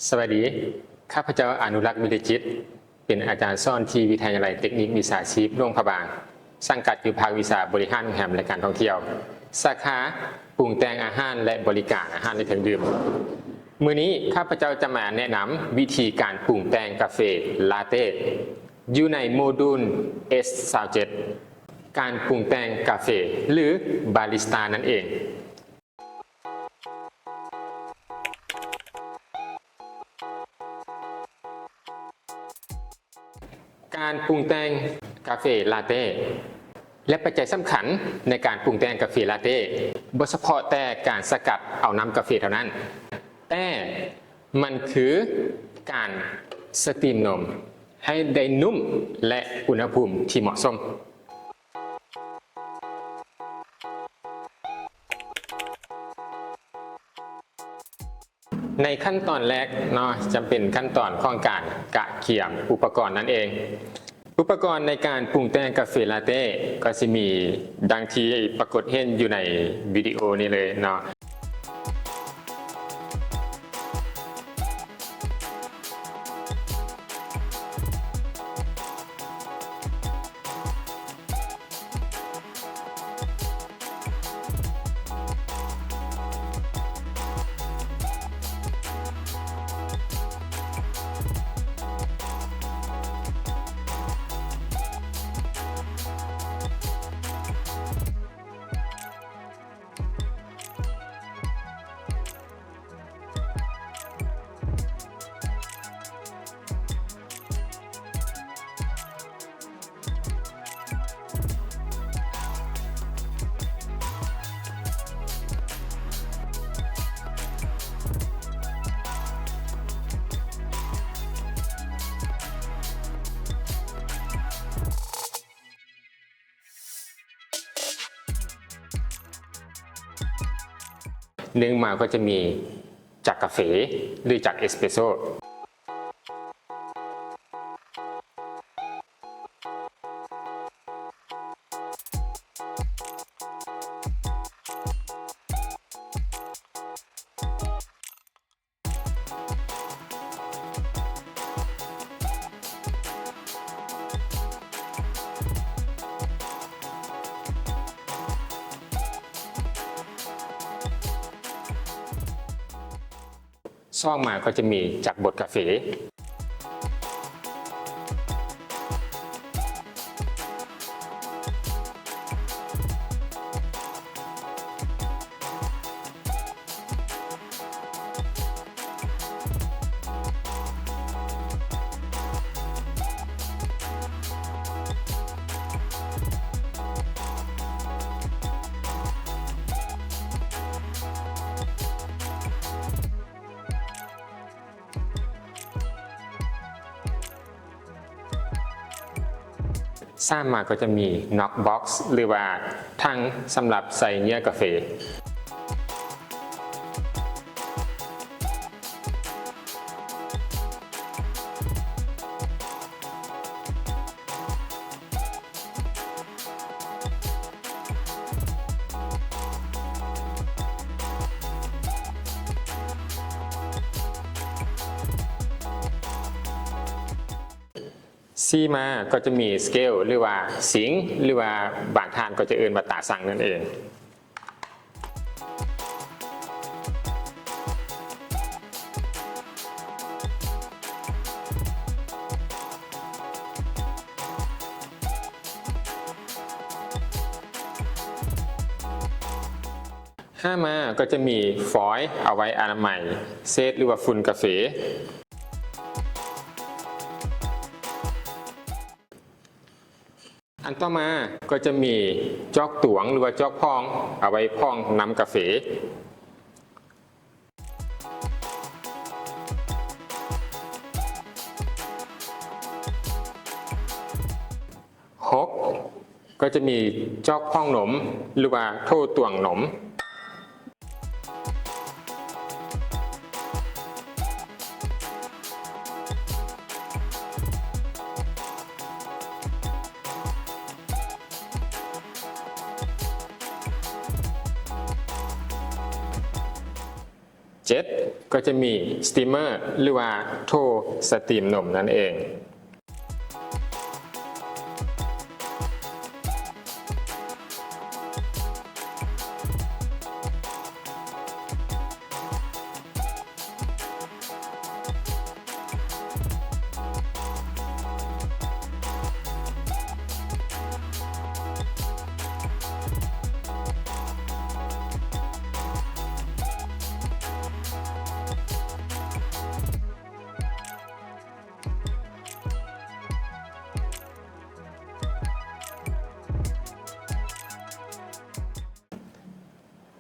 ສະບາຍດີ, ຂ້າພະເຈົ້າ ອະນຸລັກ ວິລິຈິດ, ເປັນອາຈານສອນທີ່ວິທະຍາໄລເຕັກນິກວິຊາຊີບຫຼວງພະບາງ, ສັງກັດຢູ່ພາກວິຊາບໍລິຫານໂຮງແຮມ ແລະ ການທ່ອງທ່ຽວ, ສາຂາປຸງແຕ່ງອາຫານ ແລະ ບໍລິການອາຫານ ແລະ ເຄື່ອງດື່ມ. ມື້ນີ້ຂ້າພະເຈົ້າຈະມາແນະນຳວິທີການປຸງແຕ່ງກາເຟລາເຕ້ ຢູ່ໃນໂມດູນ ເອສ ຊາວເຈັດ ການປຸງແຕ່ງກາເຟ ຫຼື ບາຣິສຕານັ້ນເອງ. ການປຸງແຕ່ງກາເຟລາເຕ້ ແລະ ປັດໄຈສຳຄັນໃນການປຸງແຕ່ງກາເຟລາເຕ້ ບໍ່ສະເພາະແຕ່ການສະກັດເອົານ້ຳກາເຟເທົ່ານັ້ນ, ແຕ່ມັນຄືການສະຕີມນົມໃຫ້ໄດ້ນຸ້ມ ແລະ ອຸນຫະພູມທີ່ເໝາະສົມ. ໃນຂັ້ນຕອນແລກເນາະ ຈະເປັນຂັ້ນຕອນຂອງການກະກຽມອຸປະກອນນັ້ນເອງ. ອຸປະກອນໃນການປຸງແຕ່ງກາເຟລາເຕ້ກໍຊິມີດັ່ງທີ່ປາກົດເຫັນຢູ່ໃນວິດີໂອນີ້ເລີຍເນາະ. ໜຶ່ງມາກໍຈະມີຈັກກາເຟ ຫຼື ຈັກເອສເປຣໂຊ. ສອງມາກໍຈະມີຈັກບົດກາເຟ. ສາມມາກໍຈະມີນັອກບັອກ ຫຼືວ່າຖັງສຳລັບໃສ່ເຫຍື່ອກາເຟ. ສີ່ມາກໍຈະມີສະເກວ ຫຼືວ່າຊິງ ຫຼືວ່າບາງທ່ານກໍຈະເອີ້ນວ່າຕາຊັ່ງນັ້ນເອງ. ຫ້າມາກໍຈະມີຟອຍເອົາໄວ້ອະນາໄມເສດ ຫຼືວ່າຝຸ່ນກາເຟ. ອັນຕໍ່ມາກໍຈະມີຈອກຕວງ ຫຼືວ່າຈອກພອງ ເອົາໄວ້ພອງນ້ຳກາເຟ. ຫົກ ກໍຈະມີຈອກພອງນົມ ຫຼືວ່າໂຖຕວງນົມ. ເ ເຈັດ ກໍຈະມີສະຕີມເມີ ຫຼືວ່າໂຖສະຕີມນົມນັ້ນເອງ.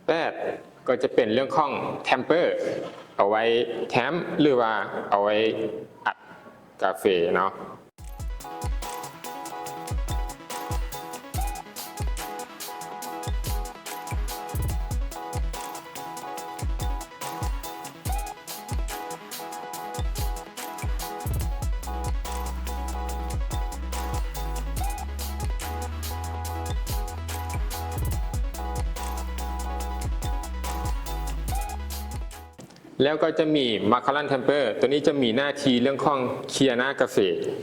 ແປດ ກໍຈະເປັນເລື່ອງຂອງແທມເປີ ເອົາໄວ້ແທມ ຫຼືວ່າເອົາໄວ້ອັດກາເຟເນາະ. ແລ້ວກໍຈະມີມາຄາລັນແທມເປີ ຕົວນີ້ຈະມີໜ້າທີ່ເລື່ອງຂອງເຄຍໜ້າກາເຟ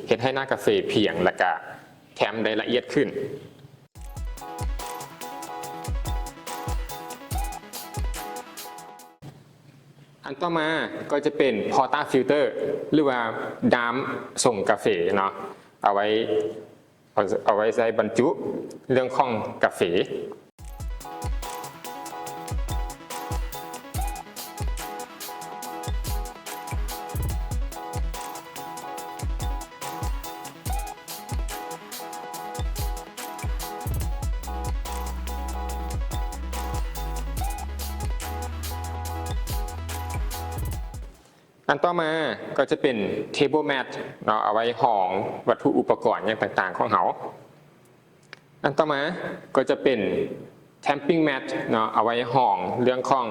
ເຮັດໃຫ້ໜ້າກາເຟພຽງ ແລ້ວກະແທມໄດ້ລະອຽດຂຶ້ນ. ອັນຕໍ່ມາກໍຈະເປັນພອຕາຟິວເຕີ ຫຼືວ່າດ້າມຊົງກາເຟເນາະ ເອົາໄວ້ ເອົາ ເອົາໄວ້ໃສ່ບັນຈຸເລື່ອງຂອງກາເຟ. ອັນຕໍ່ມາກໍຈະເປັນເທເບິລແມັດເນາະ ເອົາໄວ້ຮອງວັດຖຸອຸປະກອນຫຍັງຕ່າງໆຂອງເຮົາ. ອັນຕໍ່ມາກໍຈະເປັນແທມປິງແມັດເນາະ ເອົາໄວ້ຮອງເລື່ອງຂອງ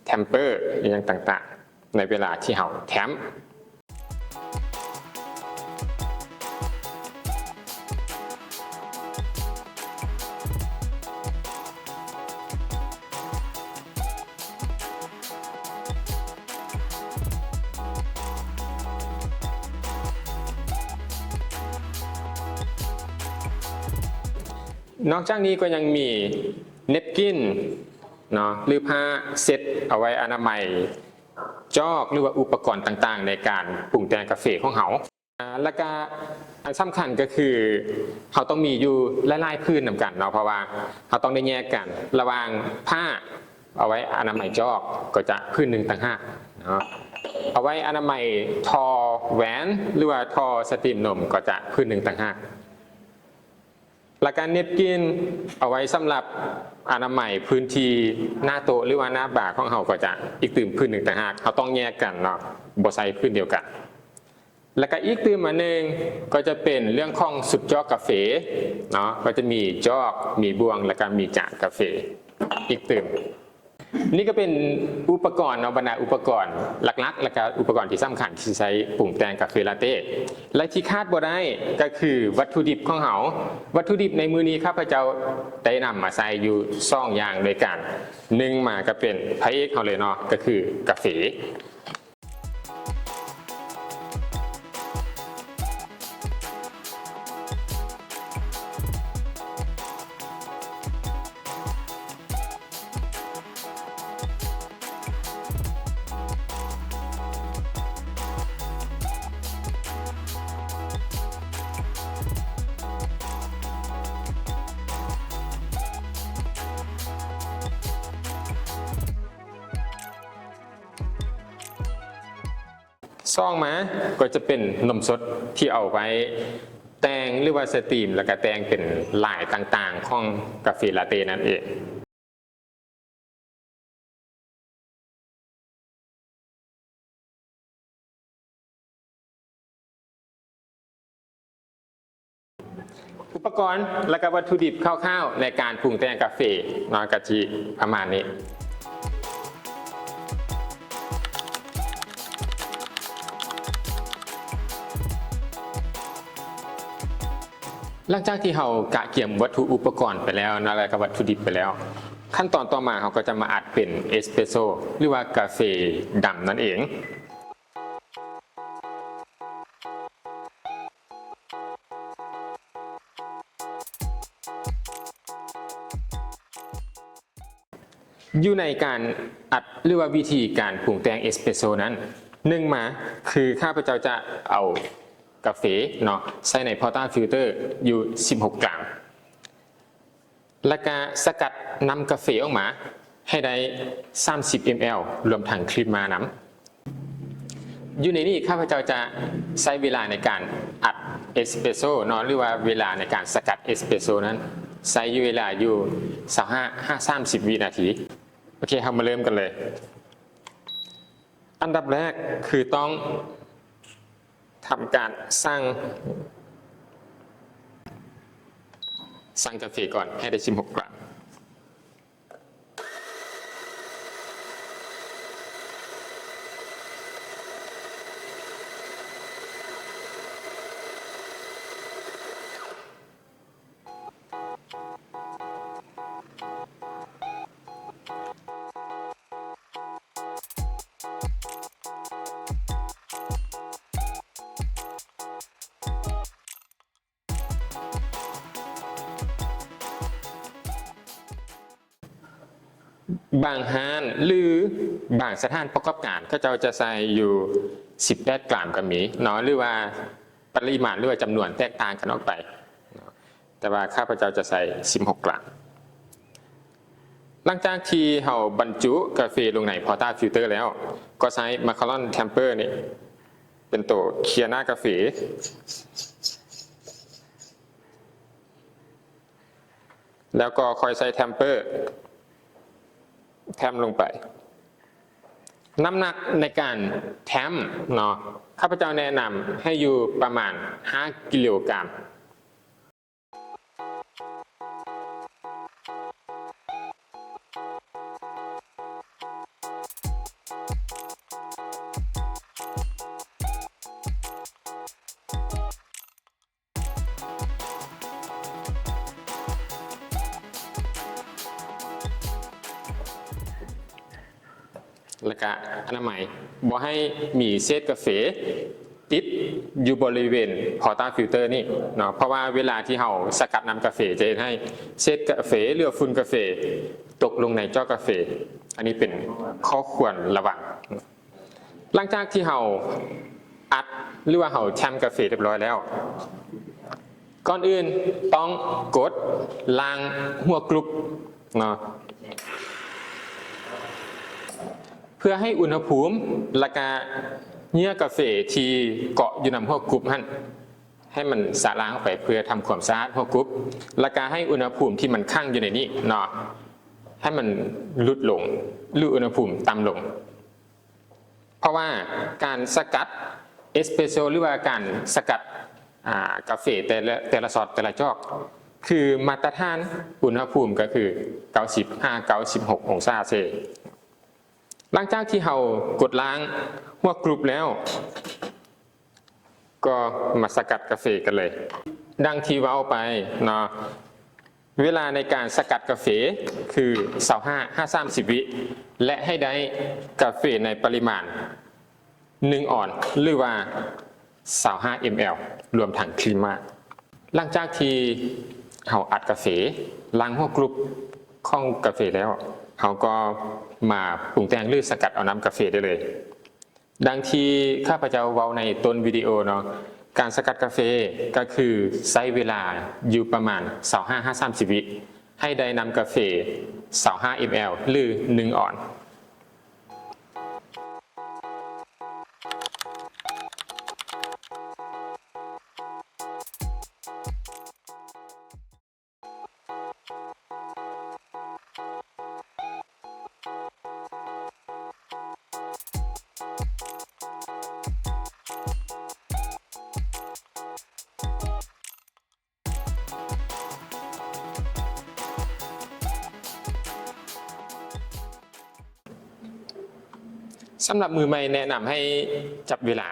ແທມເປີ ອີ່ຫຍັງຕ່າງໆ ໃນເວລາທີ່ເຮົາແທມ. ນອກຈາກນີ້ກໍຍັງມີເນັບກິນເນາະ ຫຼື ຜ້າເຊັດເອົາໄວ້ອະນາໄມຈອກ ຫຼືວ່າອຸປະກອນຕ່າງໆໃນການປຸງແຕ່ງກາເຟຂອງເຮົາ. ອາ ແລ້ວກະອັນສຳຄັນກໍຄືເຮົາຕ້ອງມີຢູ່ຫຼາຍໆຜືນນຳກັນເນາະ ເພາະວ່າເຮົາຕ້ອງໄດ້ແຍກກັນລະຫວ່າງຜ້າເອົາໄວ້ອະນາໄມຈອກ ກໍຈະຜືນໜຶ່ງຕ່າງຫາກເນາະ ເອົາໄວ້ອະນາໄມທໍ່ແຫວນ ຫຼືວ່າທໍ່ສະຕີມນົມ ກໍຈະຜືນໜຶ່ງຕ່າງຫາກ ແລ້ວກະເນັບກິນເອົາໄວ້ສຳລັບອະນາໄມພື້ນທີ່ໜ້າໂຕະ ຫຼືວ່າໜ້າບາຂອງເຮົາ ກໍຈະອີກຕື່ມຜືນໜຶ່ງຕ່າງຫາກ ເຮົາຕ້ອງແຍກກັນເນາະ ບໍ່ໃຊ້ຜືນດຽວກັນ. ແລ້ວກະອີກຕື່ມອັນໜຶ່ງກໍຈະເປັນເລື່ອງຂອງຊຸດຈອກກາເຟເນາະ ກໍຈະມີຈອກ ມີບ່ວງ ແລ້ວກະມີຈານກາເຟອີກຕື່ມ. ນີ້ກໍເປັນອຸປະກອນເນາະ ບັນດາອຸປະກອນຫຼັກໆ ແລ້ວກະອຸປະກອນທີ່ສຳຄັນທີ່ໃຊ້ປຸງແຕ່ງກາເຟລາເຕ້ ແລະ ທີ່ຂາດບໍ່ໄດ້ກໍຄືວັດຖຸດິບຂອງເຮົາ. ວັດຖຸດິບໃນມື້ນີ້ຂ້າພະເຈົ້າໄດ້ນຳມາໃຊ້ຢູ່ສອງຢ່າງດ້ວຍກັນ ໜຶ່ງມາກໍເປັນພະເອກເຮົາເລີຍເນາະ ກໍຄືກາເຟ. ສອງມາກໍຈະເປັນນົມສົດທີ່ເອົາໄວ້ແຕ່ງ ຫຼືວ່າສະຕີມ ແລ້ວກະແຕ່ງເປັນລາຍຕ່າງໆຂອງກາເຟລາເຕ້ນັ້ນເອງ. ອຸປະກອນ ແລະ ກະວັດຖຸດິບຄ່າວໆໃນການປຸງແຕ່ງກາເຟເນາະ ກະຊິປະມານນີ້. ຫຼັງຈາກທີ່ເຮົາກະກຽມວັດຖຸອຸປະກອນໄປແລ້ວເນາະ ແລະ ກະວັດຖຸດິບໄປແລ້ວ, ຂັ້ນຕອນຕໍ່ມາເຮົາກໍຈະມາອັດເປັນເອສເປຣໂຊ ຫຼືວ່າກາເຟດຳນັ້ນເອງ. ຢູ່ໃນການອັດ ຫຼືວ່າວິທີການປຸງແຕ່ງເອສເປຣໂຊນັ້ນ, ໜຶ່ງມາຄືຂ້າພະເຈົ້າຈະເອົາກາເຟເນາະ ໃສ່ໃນພອດຕາຟິວເຕີຢູ່ສິບຫົກກຣາມ ແລ້ວກະສະກັດນ້ຳກາເຟອອກມາໃຫ້ໄດ້ສາມສິບເອັມແອລ ລວມທັງຄຣີມມານຳ. ຢູ່ໃນນີ້ຂ້າພະເຈົ້າຈະໃຊ້ເວລາໃນການອັດເອສເປຣໂຊເນາະ ຫຼືວ່າເວລາໃນການສະກັດເອສເປຣໂຊນັ້ນ ໃຊ້ຢູ່ເວລາຢູ່ຊາວຫ້າຫາສາມສິບວິນາທີ. ໂອເຄ ເຮົາມາເລີ່ມກັນເລີຍ. ອັນດັບແລກຄືຕ້ອງທຳການຊັ່ງ ຊັ່ງກາເຟກ່ອນໃຫ້ໄດ້ສິບຫົກກຣາມ. ບາງຮ້ານ ຫຼື ບາງສະຖານປະກອບການ ເຂົາເຈົ້າຈະໃສ່ຢູ່ສິບແປດກຣາມກໍມີເນາະ ຫຼືວ່າປະລິມານ ຫຼືວ່າຈຳນວນແຕກຕ່າງກັນອອກໄປເນາະ ແຕ່ວ່າຂ້າພະເຈົ້າຈະໃສ່ສິບຫົກກຣາມ. ຫຼັງຈາກທີ່ເຮົາບັນຈຸກາເຟລົງໃນພອດຕາຟິວເຕີແລ້ວ ກໍໃຊ້ມາຄາລອນແທມເປີນີ້ ເປັນໂຕເຄຍໜ້າກາເຟ ແລ້ວກໍຄ່ອຍໃສ່ແທມເປີແທມລົງໄປ. ນ້ຳໜັກໃນການແທມເນາະ ຂ້າພະເຈົ້າແນະນຳໃຫ້ຢູ່ປະມານຫ້າກິໂລກຣາມ. ແລ້ວກະອະນາໄມ ບໍ່ໃຫ້ມີເສດກາເຟຕິດຢູ່ບໍລິເວນພອດຕາຟິວເຕີນີ້ເນາະ ເພາະວ່າເວລາທີ່ເຮົາສະກັດນ້ຳກາເຟ ຈະເຮັດໃຫ້ເສດກາເຟ ຫຼືວ່າຝຸ່ນກາເຟຕົກລົງໃນຈອກກາເຟ. ອັນນີ້ເປັນຂໍ້ຄວນລະວັງ. ຫຼັງຈາກທີ່ເຮົາອັດ ຫຼືວ່າເຮົາແທມກາເຟຮຽບຮ້ອຍແລ້ວ, ກ່ອນອື່ນຕ້ອງກົດລ້າງຫົວກຣຸບເນາະ ເພື່ອໃຫ້ອຸນຫະພູມ ແລ້ວກະເຫຍື່ອກາເຟທີ່ເກາະຢູ່ນຳຫົວກຣຸບຫັ້ນ ໃຫ້ມັນສະລ້າງອອກໄປ ເພື່ອທຳຄວາມສະອາດຫົວກຣຸບ ແລ້ວກະໃຫ້ອຸນຫະພູມທີ່ມັນຂັງຢູ່ໃນນີ້ເນາະ ໃຫ້ມັນຫຼຸດລົງ ຫຼື ອຸນຫະພູມຕ່ຳລົງ. ເພາະວ່າການສະກັດເອສເປຣໂຊ ຫຼືວ່າການສະກັດ ອາ ກາເຟແຕ່ລະ ແຕ່ລະຊັອດ ແຕ່ລະຈອກ ຄືມາດຕະຖານອຸນຫະພູມກໍຄືເກົ້າສິບຫາເກົ້າສິບຫົກອົງສາເຊ. ຫຼັງຈາກທີ່ເຮົາກົດລ້າງຫົວກຣຸບແລ້ວ ກໍມາສະກັດກາເຟກັນເລີຍ. ດັ່ງທີ່ເວົ້າໄປເນາະ ເວລາໃນການສະກັດກາເຟຄືຊາວຫ້າຫາສາມສິບວິ ແລະ ໃຫ້ໄດ້ກາເຟໃນປະລິມານໜຶ່ງອອນ ຫຼືວ່າຊາວຫ້າເອັມແອລ ລວມທັງຄຣີມມາ. ຫຼັງຈາກທີ່ເຮົາອັດກາເຟ ລ້າງຫົວກຣຸບຂອງກາເຟແລ້ວ, ເຮົາກໍມາປຸງແຕ່ງ ຫຼື ສະກັດເອົານ້ຳກາເຟໄດ້ເລີຍ. ດັ່ງທີ່ຂ້າພະເຈົ້າເວົ້າໃນຕົ້ນວິດີໂອເນາະ, ການສະກັດກາເຟກໍຄືໃຊ້ເວລາຢູ່ປະມານຊາວຫ້າຫາສາມສິບວິ ໃຫ້ໄດ້ນ້ຳກາເຟຊາວຫ້າເອັມແອລ ຫຼື ໜຶ່ງອອນ. ສຳລັບມືໃໝ່ແນະນຳໃຫ້ຈັບເວລາ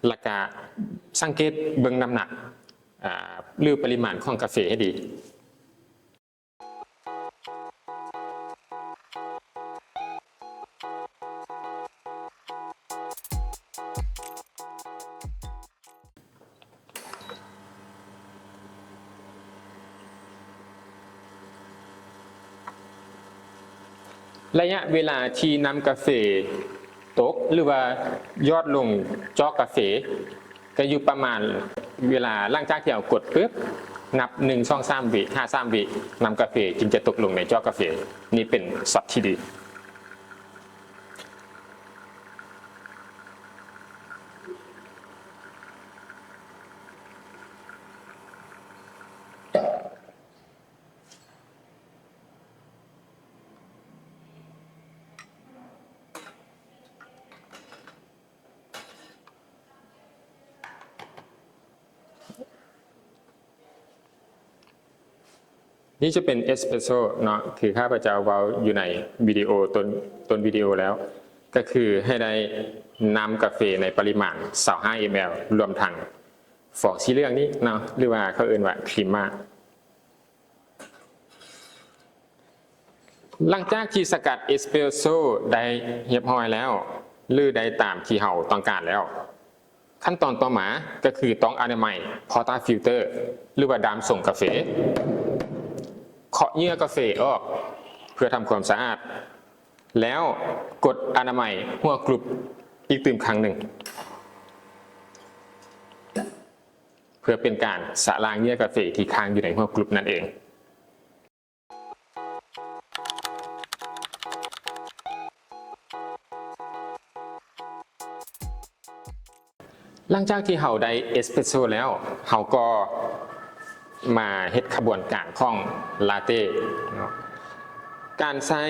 ແລ້ວກະສັງເກດເບິ່ງນ້ຳໜັກ ອາ ຫຼື ປະລິມານຂອງກາເຟໃຫ້ດີ. ໄລຍະເວລາທີ່ນ້ຳກາເຟຕົກ ຫຼືວ່າຢອດລົງຈອກກາເຟ ກໍຢູ່ປະມານເວລາຫຼັງຈາກທີ່ເຮົາກົດປຶບ ນັບໜຶ່ງ ສອງ ສາມ ວິ ຫ້າ ສາມ ວິ ນ້ຳກາເຟຈຶ່ງຈະຕົກລົງໃນຈອກກາເຟ. ນີ້ເປັນຊັອດທີ່ດີ. ນີ້ຈະເປັນເອສເປຣສໂຊເນາະ ຄືຂ້າພະເຈົ້າເວົ້າຢູ່ໃນວິດີໂອຕົ້ນ, ຕົ້ນວິດີໂອແລ້ວ ກໍຄືໃຫ້ໄດ້ນ້ຳກາເຟໃນປະລິມານຊາວຫ້າເອັມແອລ ລວມທັງຟອງສີເຫຼືອງນີ້ເນາະ ຫຼືວ່າເຂົາເອີ້ນວ່າຄຣີມມາ. ຫຼັງຈາກທີ່ສະກັດເອສເປຣສໂຊໄດ້ຮຽບຮ້ອຍແລ້ວ ຫຼື ໄດ້ຕາມທີ່ເຮົາຕ້ອງການແລ້ວ, ຂັ້ນຕອນຕໍ່ມາກໍຄືຕ້ອງອະນາໄມ portafitter ຫຼືວ່າດ້າມຊົງກາເຟ, ເຄາະເຫຍື່ອກາເຟອອກເພື່ອທຳຄວາມສະອາດ ແລ້ວກົດອະນາໄມຫົວກຣຸບອີກຕື່ມຄັ້ງໜຶ່ງ ເພື່ອເປັນການຊະລ້າງເຫຍື່ອກາເຟທີ່ຄ້າງຢູ່ໃນຫົວກຣຸບນັ້ນເອງ. ຫຼັງຈາກທີ່ເຮົາໄດ້ເອສເປຣສໂຊແລ້ວ, ເຮົາກໍມາເຮັດຂະບວນການຂອງລາເຕ້ເນາະ. ການໃຊ້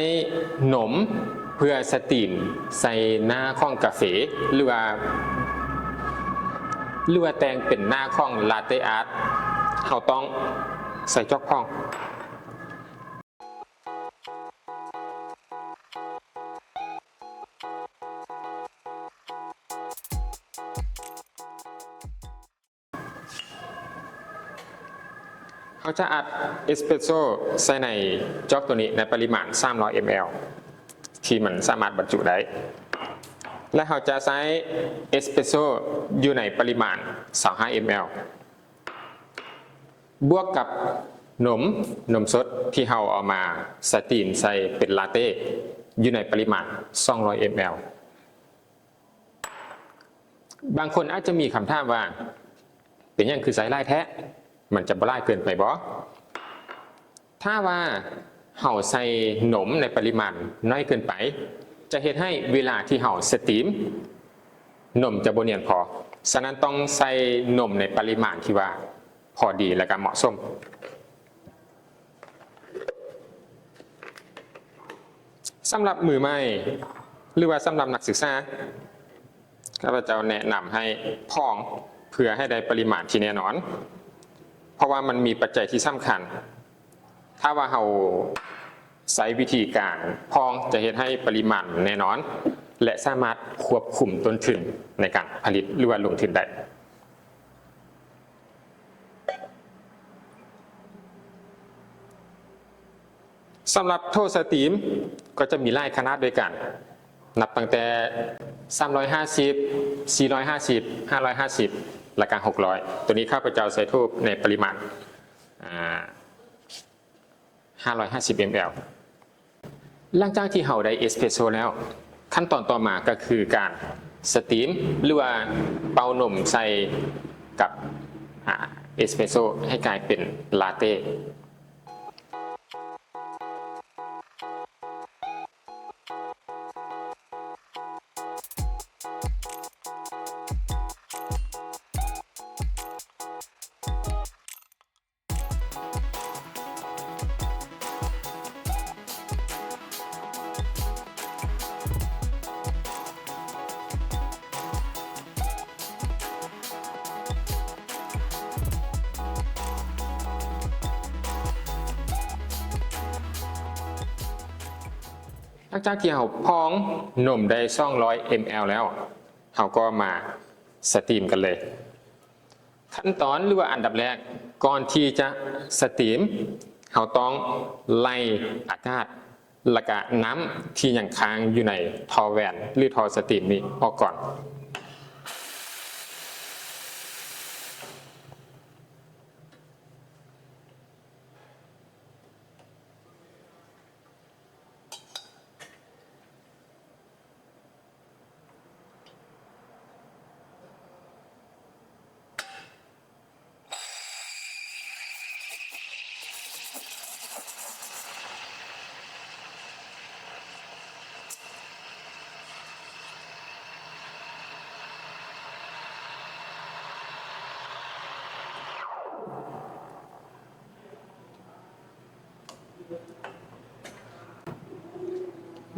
ນົມເພື່ອສະຕີມໃສ່ໜ້າຂອງກາເຟ ຫຼືວ່າ ຫຼືວ່າແຕ່ງເປັນໜ້າຂອງລາເຕ້ອາດ, ເຮົາຕ້ອງໃສ່ຈອກພອງ. ເຮົາຈະອັດເອສເປຣສໂຊໃສ່ໃນຈອກໂຕນີ້ໃນປະລິມານສາມຮ້ອຍເອັມແອລ ທີ່ມັນສາມາດບັນຈຸໄດ້ ແລະ ເຮົາຈະໃສ່ເອສເປຣສໂຊຢູ່ໃນປະລິມານຊາວຫ້າເອັມແອລ ບວກກັບນົມ, ນົມສົດທີ່ເຮົາເອົາມາສະຕີມໃສ່ເປັນລາເຕ້ຢູ່ໃນປະລິມານສອງຮ້ອຍເອັມແອລ. ບາງຄົນອາດຈະມີຄຳຖາມວ່າ ເປັນຫຍັງຄືໃສ່ຫຼາຍແທ້? ມັນຈະບໍ່ຫຼາຍເກີນໄປບໍ? ຖ້າວ່າເຮົາໃສ່ນົມໃນປະລິມານໜ້ອຍເກີນໄປ, ຈະເຮັດໃຫ້ເວລາທີ່ເຮົາສະຕີມ, ນົມຈະບໍ່ນຽນພໍ. ສະນັ້ນຕ້ອງໃສ່ນົມໃນປະລິມານທີ່ວ່າພໍດີ ແລະ ກະເໝາະສົມ. ສຳລັບມືໃໝ່ ຫຼືວ່າສຳລັບນັກສຶກສາ, ຂ້າພະເຈົ້າແນະນຳໃຫ້ພອງເພື່ອໃຫ້ໄດ້ປະລິມານທີ່ແນ່ນອນ, ເພາະວ່າມັນມີປັດໄຈທີ່ສຳຄັນ. ຖ້າວ່າເຮົາໃຊ້ວິທີການພອງ ຈະເຮັດໃຫ້ປະລິມານແນ່ນອນ ແລະ ສາມາດຄວບຄຸມຕົ້ນທຶນໃນການຜະລິດ ຫຼືວ່າລົງທຶນໄດ້. ສຳລັບໂຖສະຕີມກໍຈະມີຫຼາຍຂະໜາດດ້ວຍກັນ, ນັບຕັ້ງແຕ່ສາມຮ້ອຍຫ້າສິບ, ສີ່ຮ້ອຍຫ້າສິບ, ຫ້າຮ້ອຍຫ້າສິບ ແລະ ກະຫົກຮ້ອຍ. ໂຕນີ້ຂ້າພະເຈົ້າໃສ່ໂຖໃນປະລິມານ ອາ ຫ້າຮ້ອຍຫ້າສິບເອັມແອລ. ຫຼັງຈາກທີ່ເຮົາໄດ້ເອສເປຣສໂຊແລ້ວ, ຂັ້ນຕອນຕໍ່ມາກໍຄືການສະຕີມ ຫຼືວ່າເປົ່ານົມໃສ່ກັບ ອາ ເອສເປຣສໂຊໃຫ້ກາຍເປັນລາເຕ້. ຫຼັງຈາກທີ່ເຮົາພອງນົມໄດ້ສອງຮ້ອຍເອັມແອລແລ້ວ, ເຮົາກໍມາສະຕີມກັນເລີຍ. ຂັ້ນຕອນ ຫຼືວ່າອັນດັບແລກ ກ່ອນທີ່ຈະສະຕີມ, ເຮົາຕ້ອງໄລ່ອາກາດ ແລະກະນ້ຳທີ່ຍັງຄ້າງຢູ່ໃນທໍ່ແຫວນ ຫຼືທໍ່ສະຕີມນີ້ອອກກ່ອນ. ເ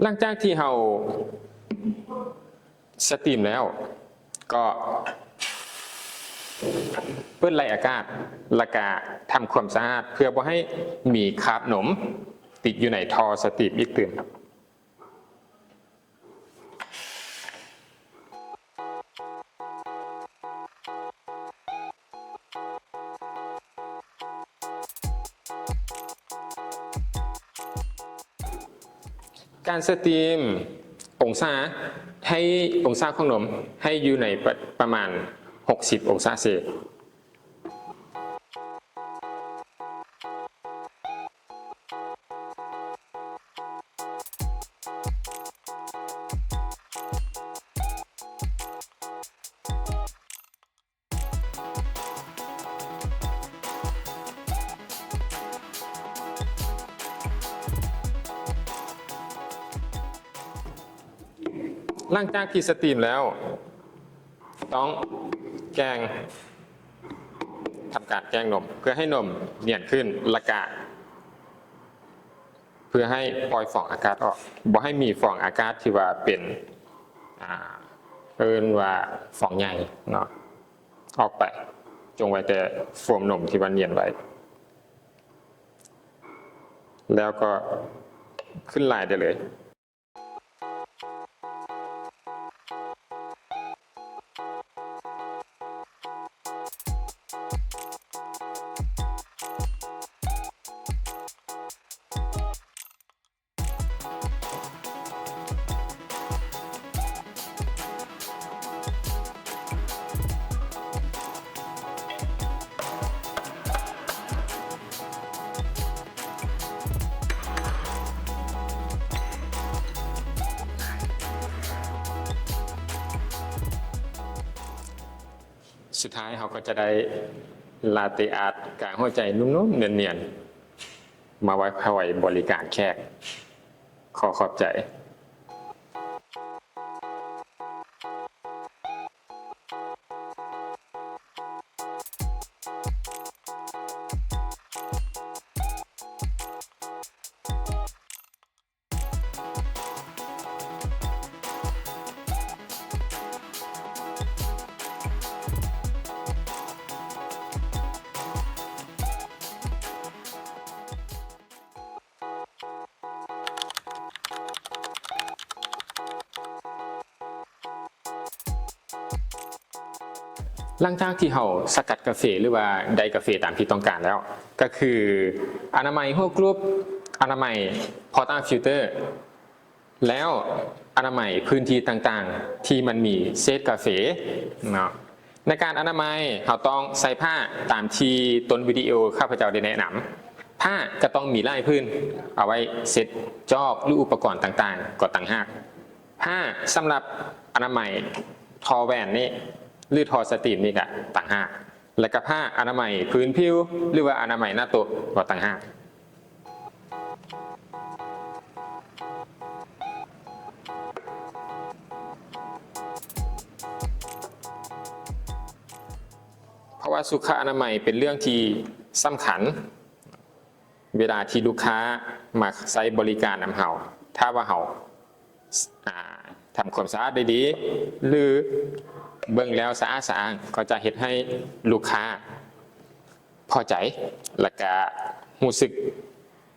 ຫຼັງຈາກທີ່ເຮົາສະຕີມແລ້ວ ກໍເປີດໄລ່ອາກາດ ແລ້ວກະທຳຄວາມສະອາດ ເພື່ອບໍ່ໃຫ້ມີຄາບນົມຕິດຢູ່ໃນທໍ່ສະຕີມອີກຕື່ມ. ການສະຕີມອົງສາ ໃຫ້ອົງສາຂອງນົມໃຫ້ຢູ່ໃນປະ ປະມານຫົກສິບອົງສາເຊ. ຫຼັງຈາກທີ່ສະຕີມແລ້ວ ຕ້ອງແກງ ທຳການແກງນົມ ເພື່ອໃຫ້ນົມນຽນຂຶ້ນ ແລ້ວກະເພື່ອໃຫ້ປ່ອຍຟອງອາກາດອອກ ບໍ່ໃຫ້ມີຟອງອາກາດທີ່ວ່າເປັນ ອ່າ ເອີ້ນວ່າຟອງໃຫຍ່ເນາະ ອອກໄປ. ຈົ່ງໄວ້ແຕ່ໂຟມນົມທີ່ວ່ານຽນໄວ້ ແລ້ວກໍຂຶ້ນລາຍໄດ້ເລີຍ. ສຸດທ້າຍເຮົາກໍຈະໄດ້ລາເຕອາດກາງຫົວໃຈນຸ້ມໆ ນຽນໆ ມາໄວ້ຄອຍບໍລິການແຂກ. ຂໍຂອບໃຈ. ຫຼັງຈາກທີ່ເຮົາສະກັດກາເຟ ຫຼືວ່າໄດ້ກາເຟຕາມທີ່ຕ້ອງການແລ້ວ ກໍຄືອະນາໄມຫົວກຣຸບ, ອະນາໄມ portaFilter ແລ້ວອະນາໄມພື້ນທີ່ຕ່າງໆ ທີ່ມັນມີເສດກາເຟເນາະ. ໃນການອະນາໄມ ເຮົາຕ້ອງໃສ່ຜ້າຕາມທີ່ຕົ້ນວິດີໂອຂ້າພະເຈົ້າໄດ້ແນະນຳ. ຜ້າກໍຕ້ອງມີຫຼາຍຜືນ ເອົາໄວ້ເຊັດຈອກ ຫຼື ອຸປະກອນຕ່າງໆ ກໍຕ່າງຫາກ. ຜ້າສຳລັບອະນາໄມທໍ່ແຫວນນີ້ ຫຼື ທໍ່ສະຕີມນີ້ກໍຕ່າງຫາກ. ແລະກະຜ້າອະນາໄມພື້ນຜິວ ຫຼືວ່າອະນາໄມໜ້າໂຕະກໍຕ່າງຫາກ. ເພາະວ່າສຸຂະອະນາໄມເປັນເລື່ອງທີ່ສຳຄັນ ເວລາທີ່ລູກຄ້າມາໃຊ້ບໍລິການນຳເຮົາ ຖ້າວ່າເຮົາ ອ່າ ທຳຄວາມສະອາດໄດ້ດີ ຫຼື ເບິ່ງແລ້ວສະອາດສະອ້າງ ກໍຈະເຮັດໃຫ້ລູກຄ້າພໍໃຈ ແລະກະຮູ້ສຶກ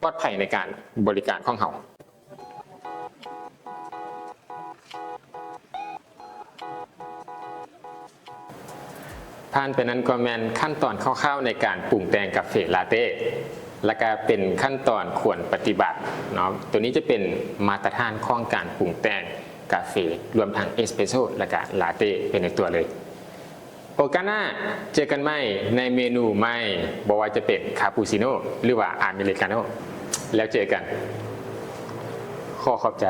ປອດໄພໃນການບໍລິການຂອງເຮົາ. ຜ່ານໄປນັ້ນກໍແມ່ນຂັ້ນຕອນຄ່າວໆໃນການປຸງແຕ່ງກາເຟລາເຕ້ ແລະກະເປັນຂັ້ນຕອນຄວນປະຕິບັດເນາະ. ໂຕນີ້ຈະເປັນມາດຕະຖານຂອງການປຸງແຕ່ງກາເຟ ລວມທັງເອສເປຣໂຊ ແລະກະລາເຕ້ໄປໃນຕົວເລີຍ. ໂອກາດໜ້າເຈີກັນໃໝ່ໃນເມນູໃໝ່ ບໍ່ວ່າຈະເປັນຄາປູຊິໂນ ຫຼືວ່າອາເມລິກາໂນ. ແລ້ວເຈີກັນ. ຂໍຂອບໃຈ.